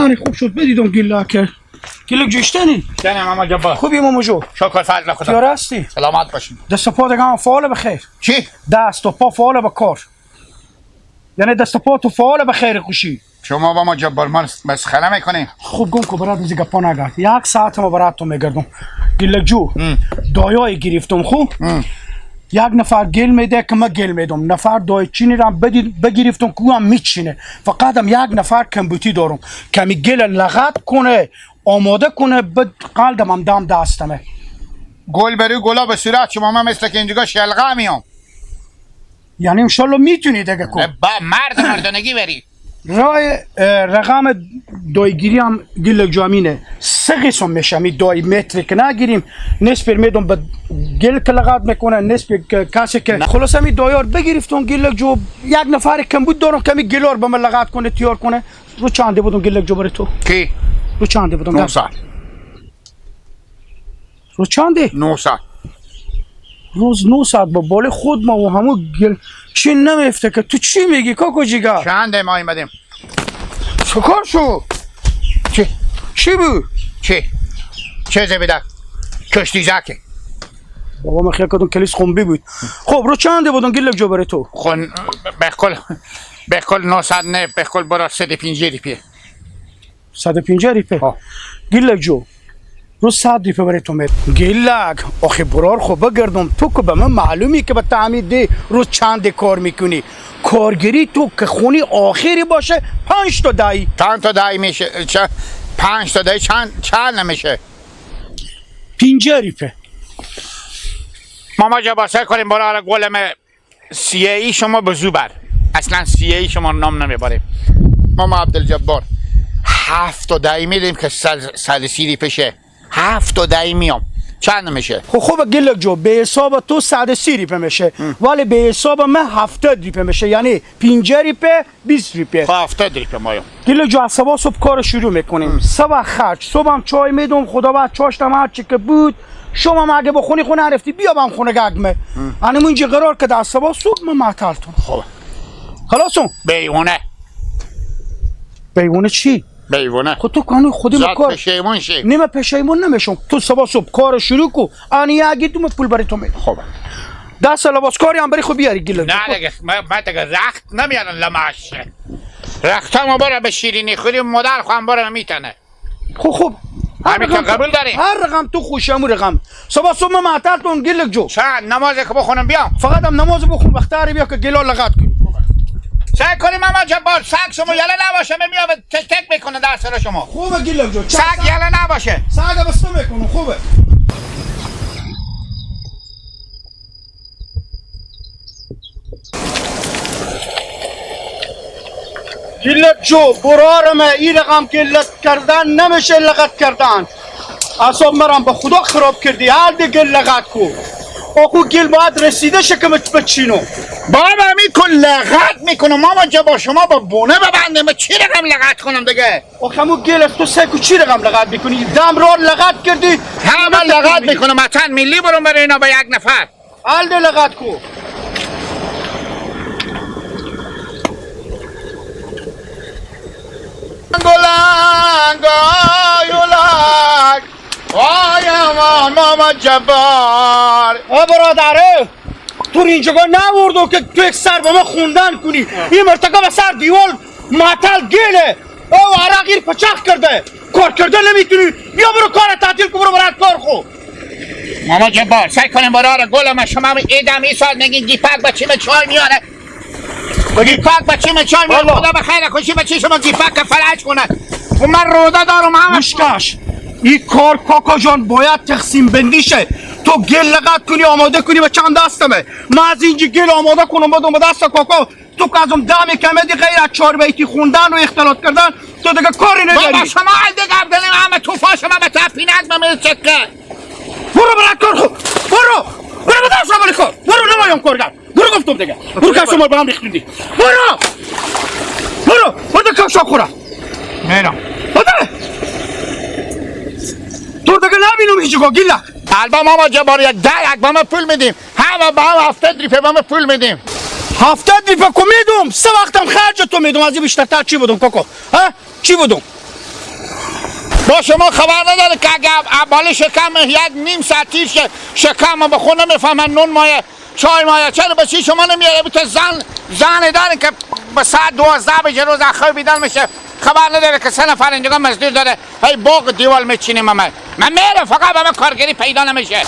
آره خوب شد بدیدم گیلک. گیلک جوشتنی؟ جانم ماما جبار. خوبی ماما جو؟ شکر فضل خدا. تیار هستی؟ سلامت باشین. دست و پا دیگه هم فعال بخیر. چی؟ دست و پا فعال به کار. یعنی دست و پا تو فعال به خیر خوشی. شما با ما جبار ما مسخره میکنی؟ خوب گم کو برات میزی گپا نگرد. یک ساعت ما برات تو میگردم. گیلک جو دایای گرفتم خوب. یک نفر گل میده که من گل میدم، نفر دای چینی را بگرفتم که هم میچینه. فقط هم یک نفر کمبوتی دارم که می گل لغت کنه آماده کنه، بد قلدم هم دم دستمه. گل بری گلا به صورت شما، من مثل که اینجا شلغه میام. یعنی انشالله میتونی دیگه کن. با مرد مردانگی بری. رای رقم دایگیری هم گل جامینه سه قسم میشه. می دای متر که نگیریم نصف میدم به گل که لغت میکنه، نصف کسی که خلاص می دایار بگرفتم گل جو. یک نفر کم بود دارم که می گلار به من لغت کنه تیار کنه. رو چنده بودم گل جو برای تو؟ کی؟ رو چنده بودم؟ 9 ساعت. رو چنده؟ 9 ساعت. روز 9 ساعت با بال خود ما و همو گل چی نمیفته که تو چی میگی کاکو جیگر؟ چنده ما ایمدیم؟ چکار شو؟ چی؟ چی بود؟ چی؟ چه زبیده؟ کشتی زکه بابا من خیال کردم کلیس خونبی بود. خب رو چنده بودم گلک جو برای تو؟ خون بخل 900 نه بخل برا 150 ریپیه. 150 ریپیه؟ گلک جو رو 100 ریپه برای تو مید. گیلک آخه برار خب بگردم تو که به من معلومی که به تعمید دی روز چند کار میکنی. کارگری تو که خونی آخری باشه 5 تا دایی. چند تا دایی میشه؟ 5 تا دایی چند نمیشه؟ 50 ریپه. ماما جا سعی کنیم برای گلم سیه ای شما بزو بر. اصلا سیه ای شما نام نمیبریم. ماما عبدالجبار 7 تا دایی میدیم که 130 ریپه شه. 7 تا دایی میام چند میشه؟ خب گلک جو به حساب تو 130 ریپه میشه، ولی به حساب من 70 ریپه میشه، یعنی 50 ریپه 20 ریپه. خب 70 ریپه مایم. گلک جو از صبح صبح کار شروع میکنیم. صبح خرج صبح هم چای میدم، خدا بعد چاشتم هر چی که بود. شما هم اگه بخونی خونه عرفتی بیا بام خونه گگمه. انا اینجا قرار که از صبح صبح من معطلتون. خب خلاصون. بیونه. بیونه چی؟ بیونه. خود تو کانو خودی ما کار پشیمون شی. نیمه پشیمون نمیشم. تو صبح صبح کار شروع کو. انی اگه تو پول برای تو میدم. خب دست لباس کاری هم برای خود بیاری گله. نه دیگه من دیگه رخت نمیارم لماش. رختمو برا به شیرینی خوری مادر خواهم برا میتنه. خب همین که قبول داری؟ هر رقم تو خوشمو رقم. صبح صبح من معطلتون گلک جو. چند نماز که بخونم بیام. فقط هم نماز بخون وقت بیا که گلا لغت کنی. سعی کنیم ماما جبار سگ شما یله نباشه میام تک تک میکنه در سر شما. خوبه گلک جو. سگ یله نباشه. سگ بسته میکنه خوبه. گلک جو برارمه این رقم که لط کردن نمیشه لغت کردن. اصاب مرم به خدا خراب کردی. هر دیگه لغت کو. آخو گل باید رسیده شه که بچینو. بابا میکن لغت میکنم ماما جبار شما با بونه ببنده. من چی رقم لغت کنم دیگه؟ آخه همون گل از تو سکو چی رقم لغت میکنی؟ دم را لغت کردی. همه لغت میکنم. چند میلی برم برای اینا به یک نفر. هل لغت کو. گلنگ آیولک وای امان ماما جبار. آ برادره تو اینجا نوردو که تو یک سر به ما خوندن کنی. این مرتکا به سر دیوال معطل گله او عرقیر پچخ کرده کار کرده نمیتونی. بیا برو کار تعطیل کن برو برات کار خو. ماما جبار سعی کنیم برار گلم شما ایدم این سال میگین گیپک بچیم چای میاره. گیپک بچیم چای میاره. خدا به خیر خوشی بچه شما گیپک فلج کنه. و من روده دارم همه. مشکش این کار کاکا جان باید تقسیم بندی شه. تو گل لغت کنی آماده کنی به چند دستمه. من از اینجا گل آماده کنم بدم به دست کاکا. تو که ازم دم کمدی غیر از 4 بیتی خوندن و اختلاط کردن تو دیگه کاری نداری. بابا شما دیگه عبدالله همه توفا شما به تفینک من چکه. برو برات کار خو. برو برو به دست اولی کار. برو نمایم کارگر. برو گفتم دیگه. برو که شما به هم ریختیدی. برو برو برو کفشا خورم. میرم. بده تو دیگه نبینم هیچ گیلک. البا ماما جبار یک ده یک با ما پول میدیم. همه با هم 70 ریپه با ما پول میدیم. 70 ریپه کو میدم. 3 وقتم خرج تو میدم. از این بیشتر چی بودم کاکا؟ ها چی بودم؟ با شما خبر نداره که اگه بالا شکم یک نیم ساعت تیر شکم به خود نمیفهمن نون مایه چای مایه چرا به چی شما نمیاره؟ تو زن داره که به ساعت 12 بجه روز آخر بیدار میشه، خبر نداره که 3 نفر اینجا مزدور داره، هی باغ دیوال میچینیم. من میرم فقط به من کارگری پیدا نمیشه.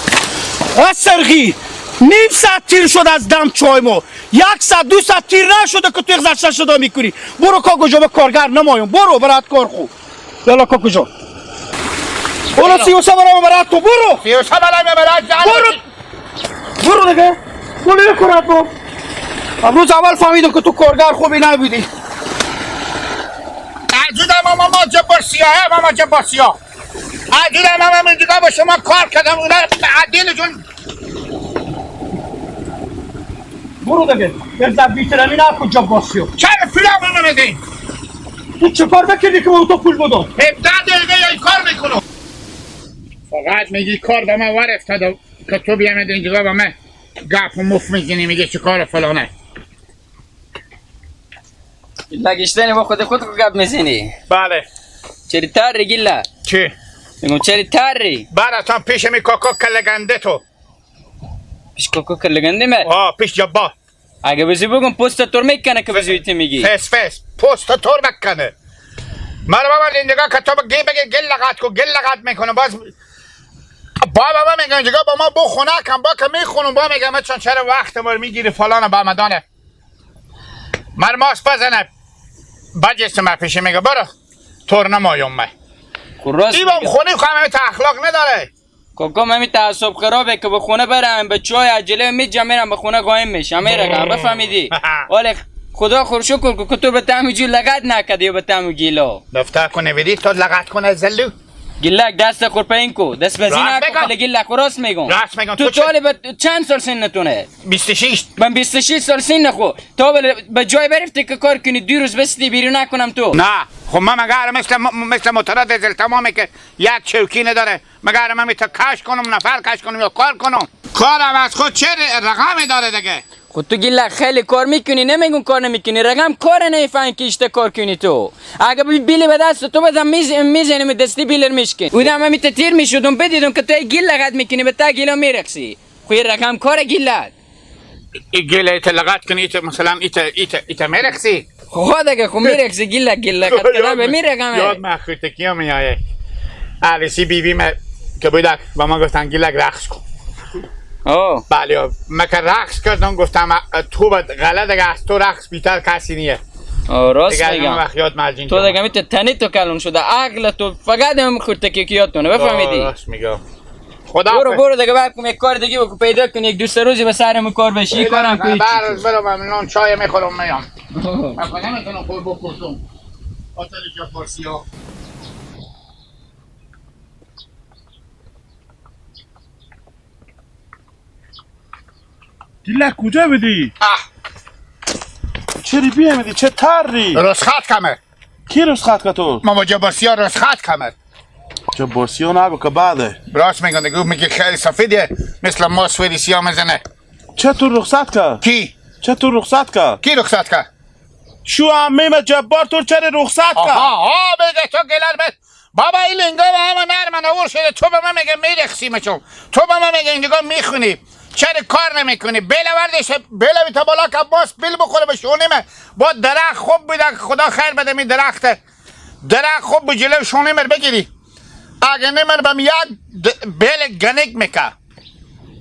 سرغی نیم ساعت تیر شد از دم چای ما، 1 ساعت 2 ساعت تیر نشده که تو گذشته شده میکنی. برو کاکو جا، به کارگر نمایم، برو برات کار خوب. یالا کاکو جا برو 33 برام برات تو، برو 33 برام برات، برو برو دیگه، برو کارات تو. امروز اول فهمیدم که تو کارگر خوبی نبودی. عجیب ماما جبار سیاه، ماما جبار سیاه. عجیب ماما من دیگه با شما کار کردم، اونا عدیل جون. برو دیگه، یه بیترمی نکن جبار سیاه. چرا پولم نمیدی؟ تو چه کار بکردی که من تو پول بدم؟ 17 دقیقه این کار میکنم. فقط میگی کار به من ور افتاده که تو بیامد اینجا با من گپ و مف میزنی، میگه چه کار فلانه. لگشتنی با خود خود گپ میزنی؟ بله. چری تری گیلا؟ چی؟ میگم چری تری؟ براتان پیش می کاکا کلگنده تو. پیش کاکا کلگنده می؟ آه پیش جبا. اگه بزی بگم پست تور میکنه که بزی تی میگی. فس فس پست تور بکنه. مرا بابا اینجا که تو بگی بگی گل لغت کو، گل لغت میکنه باز. بابا ما میگم اینجا با ما بو خونه کم با که میخونم با میگم چون چرا وقت ما میگیری فلان با مدانه. مر ماس بزنه. بجست ما پیش میگه برو تور نمایم من. دیوام خونه خواهم تا اخلاق نداره. کاکا همین تعصب خرابه که به خونه برم به چای عجله میجم میرم به خونه قایم میشم میرم بفهمیدی. ولی خدا خور شکر که تو به طعم جو لغت نکردی یا به طعم گیلا. دفتر کنه بدی تو لغت کنه زلو. گیلک دست خور پایین کو، دست بزی نکن. ولی گیلک راست میگم. راست میگم. تو طالب چند سال سنتونه؟ 26. من 26 سال سن خو. تا به جای برفتی که کار کنی 2 روز بستی بیرون نکنم تو. نه خب من مگر مثل مترد زل تمامه که یک چوکی نداره، مگر من تا کش کنم نفر کش کنم یا کار کنم؟ کارم از خود چه رقمی داره دیگه. خود تو گیلک خیلی کار میکنی، نمیگم کار نمیکنی، رقم کار نمیفهمی که اشته کار کنی تو. اگه بیل به دست تو بدم میزنیم دستی بیلر میشکن. اودم همی تیر میشدم بدیدم که تو گیل لغت میکنی به تا گیلا میرقصی. خو این رقم کار گیلک. گیل ایت لغت کنی ایت مثلا ایت ایت ایت میرقصی. خب دیگه خو میرقصی گیلک گیل لغت کردن به میرقمه. یاد من خورتکی میایه. عروسی بیبی من که بودک با ما گفتن گیلک رقص کن. بله من که رقص کردم گفتم تو باید غلط دیگه از تو رقص بیتر کسی نیه. راست میگم. تو دیگه میت تنی تو کلون شده عقل تو فقط هم خورتکی که یادتونه بفهمیدی. راست میگم. خدا برو برو دیگه بعد یک کار دیگه بکن پیدا کن، 1-2 سه روزی به سرم کار بشی یه کارم کنی. برو من نون چای میخورم میام. من نمیتونم خود بپرسم. خاطر جبارسیا. گیلک کجا بدی؟ چرا بیامدی؟ چه تری؟ رسخت کمه. کی رسخت که تو؟ ماما جبارسیا رسخت کمه. جبارسیا نه که بعده. راست میگن دیگه، میگه خیلی سفیده مثل ما سفیدی سیاه میزنه. چطور رخصت که؟ کی؟ چطور رخصت که؟ کی رخصت که؟ شو عمیم جبار تو چرا رخصت که؟ آها بگه تو گلر بس. بابا این لنگا به همه نرم نور شده، تو به من میگه میرخسیم چون تو به من میگه اینجا میخونی چرا کار نمیکنی؟ بیل وردش بیل تا بالا که باز بیل بخوره به شونه من. با درخت خوب بوده خدا خیر بده می درخت خوب به جلو شونه من بگیری. اگه نه من بهم یک بیل گنگ میکه.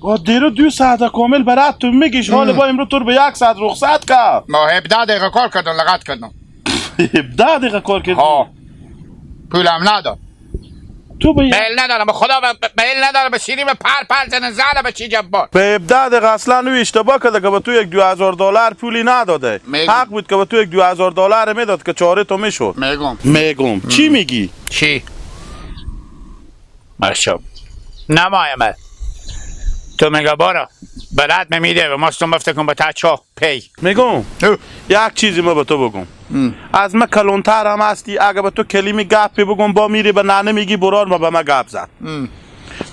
با دیرو 2 ساعت کامل برات تو میگیش حال با امروز تو به 1 ساعت رخصت که. ما 17 دقیقه کار کردم لغت کردم. 17 دقیقه کار کردی؟ ها. پولم نداد. تو به بیل ندارم به خدا بیل ندارم به سیری به پر پر زنه زنه به چی جبار. به 17 دقیقه اصلا او اشتباه کرده که به تو یک $2000 پولی نداده. حق بود که به تو یک $2000 میداد که چاره تو میشد. میگم چی میگی؟ چی؟ مرشب نمایم تو میگه بارا برات میده و ماستون بفته کن به تا پی. میگم یک چیزی ما به تو بگم. از ما کلونتر هم هستی، اگه به تو کلمی گپی بگم با میری به ننه میگی برار ما به ما گپ زد.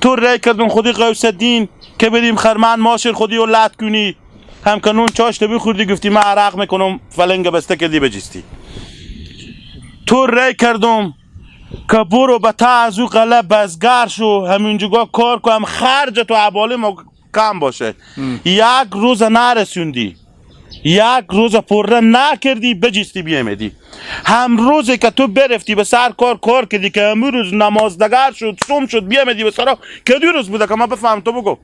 تو ری کردون خودی غوث الدین که بریم خرمن ماشر خودی و لط کنی، هم که نون چاشت بخوردی گفتی من عرق میکنم فلنگ بسته کردی بجستی. تو ری کردم که برو به تا از او قله بزگر شو، همینجا کار کو، هم خرج تو عباله ما کم باشه. یک روز نرسوندی، یک روز پره نکردی، بجستی بیامدی. هم روزی که تو برفتی به سر کار کار کردی که امروز روز نمازدگر شد، صوم شد، بیامدی به سرا که دو روز بوده که ما بفهم تو بگو.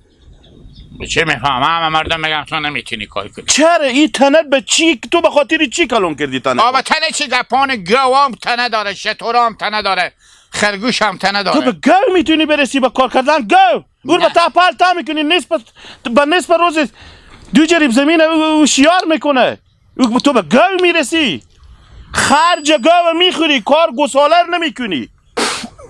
چه میفهمم؟ همه مردم میگم تو نمیتونی کار کنی. چرا این تنه به چی تو به خاطر چی کلون کردی تنه؟ آبا تنه چی گپان گوام تنه داره، شترام تنه داره، خرگوش هم تنه داره. تو به گو میتونی برسی به کار کردن گو. اون به تا پال تا میکنی نصف به نصف روز دو جریب زمین او شیار میکنه. تو به گو میرسی، خرج گو میخوری، کار گوساله نمیکنی.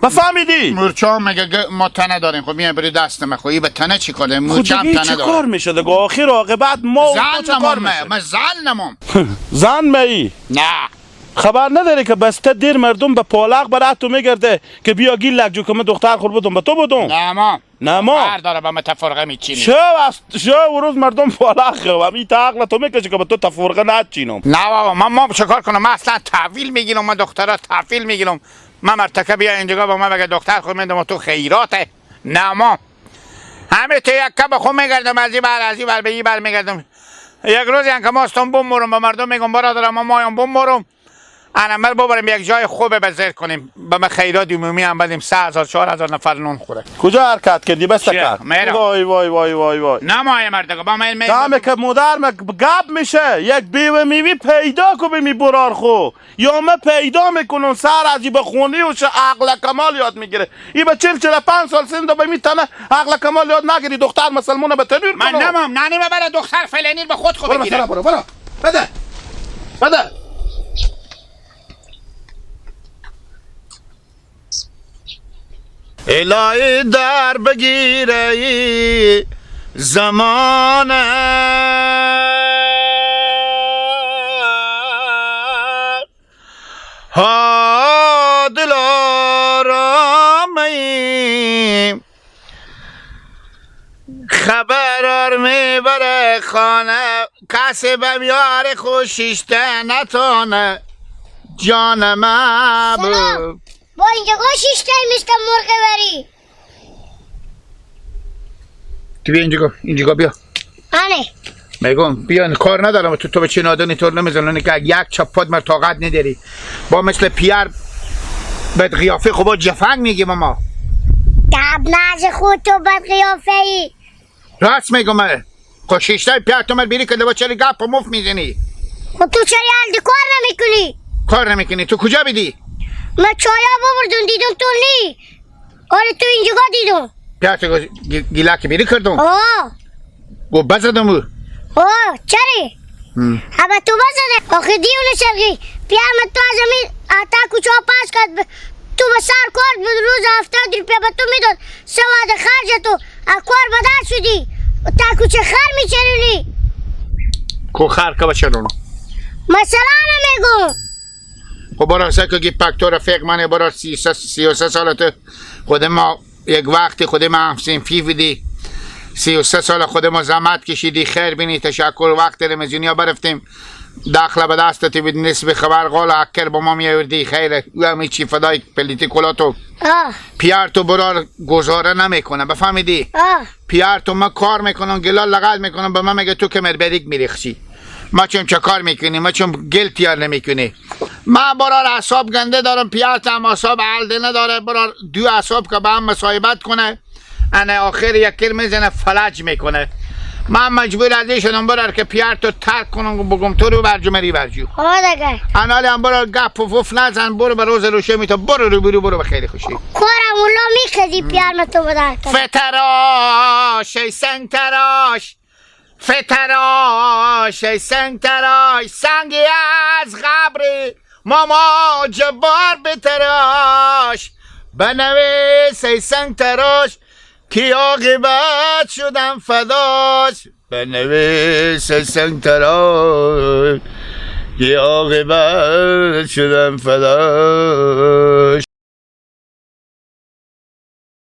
بفهمیدی؟ مورچه هم میگه ما تنه داریم، خب میای بری دست ما خب به تنه چی کار داریم؟ مورچه هم تنه داره. چه کار میشه دیگه؟ آخر عاقبت ما زن چه کار میشه؟ من زن نمام. زن می؟ نه. خبر نداری که بسته دیر مردم به پالق برات تو میگرده که بیا گیل لک جو که من دختر خور بدم به تو بدم. نه ما. نه ما. هر داره به من تفرقه میچینی. شو روز مردم پالق و می تا عقل تو میکشه که به تو تفرقه نچینم. نه بابا من ما چه کار کنم؟ من اصلا تحویل میگیرم، من دخترا تحویل میگیرم. من مرتکه بیا اینجا با من بگه دختر خود میدم تو خیراته. نه ما همه تو یک کب خود میگردم از این بر از این بر به این بر میگردم. یک روز که ماستم بمورم به مردم میگم برادرم ما مایم بمورم انمر ببریم یک جای خوبه بزر کنیم به ما خیرات عمومی هم بدیم 3000 4000 نفر نون خوره. کجا حرکت کردی؟ بس کرد. وای وای وای وای وای. نه مای مرد با من دامه که مادر ما گپ میشه یک بیوه میوی پیدا کو به می برار خو یا ما پیدا میکنم سر از به خونی و عقل کمال یاد میگیره. ای به 40 45 سال سن به می تنه عقل کمال یاد نگیری دختر مسلمانه به تنور من نمام نه نیم برا دختر فلانی به خود خو بگیره. برو برو بده بده. الهی در بگیره زمانه ها دل آرامی خبرار میبره خانه کسی به یار خوشیشته نتانه جان من. با اینجا شیشته مثل مرغ بری. تو بیا اینجا، اینجا بیا. آنه میگم بیا کار ندارم تو به چه نادانی طور نمیزنی که یک چپات مر طاقت نداری با مثل پیر بد قیافه. خب با جفنگ میگی ماما دب نز خود تو بد قیافه ای. راست میگم من خب شیشته پیر تو مر بیری که با چرا گپ و مف میزنی؟ خب تو چرا حال کار نمیکنی؟ کار نمیکنی تو کجا بیدی؟ من چایا ببردم دیدم تو نی. آره تو اینجا دیدم. پیاز گیلاک بیری کردم. آه. گو بزدم او. آه چرا؟ ابا تو بزده. آخه دیونه شرقی. پیام تو از همین آتا کوچه پاس کرد. تو به سر کار روز 70 روپیه به تو میداد. سواد خرج تو. کار بدل شدی. تا کوچه خر میچرونی. کو خر که بچرونم. مثلا نمیگم. خب برای سه که پک تو رفیق منه برای 33 سال تو خود ما یک وقتی خود ما هم صنفی بودی 33 سال خود ما زحمت کشیدی خیر بینی تشکر وقت رمزونیا برفتیم داخل به دست تو بود نصف خبر قال اکر با ما میاوردی خیر او هم چی فدای پلیتی کلا تو پیار تو برار گزاره نمیکنه بفهمیدی؟ پیار تو ما کار میکنم گلا لغت میکنم به من میگه تو که مربریک میرخشی ما چون چه کار میکنی ما چون گل تیار نمیکنی. من برار اعصاب گنده دارم پیارت هم اعصاب علده نداره برار دو اعصاب که به هم مصاحبت کنه انا آخر یک میزنه فلج میکنه. من مجبور از شدم برار که پیارت رو ترک کنم و بگم تو رو برجو مری برجو. آه انالی هم برار گپ و وف نزن برو به روز روشه میتو برو رو برو برو به خیلی خوشی کارم اولا میخدی پیار تو بدر کرد. فتراش ای سنگ تراش فتراش ای سنگ تراش سنگی از قبر ماما جبار بتراش بنویس ای سنگ تراش که عاقبت شدم فداش بنویس ای سنگ تراش که عاقبت شدم فداش.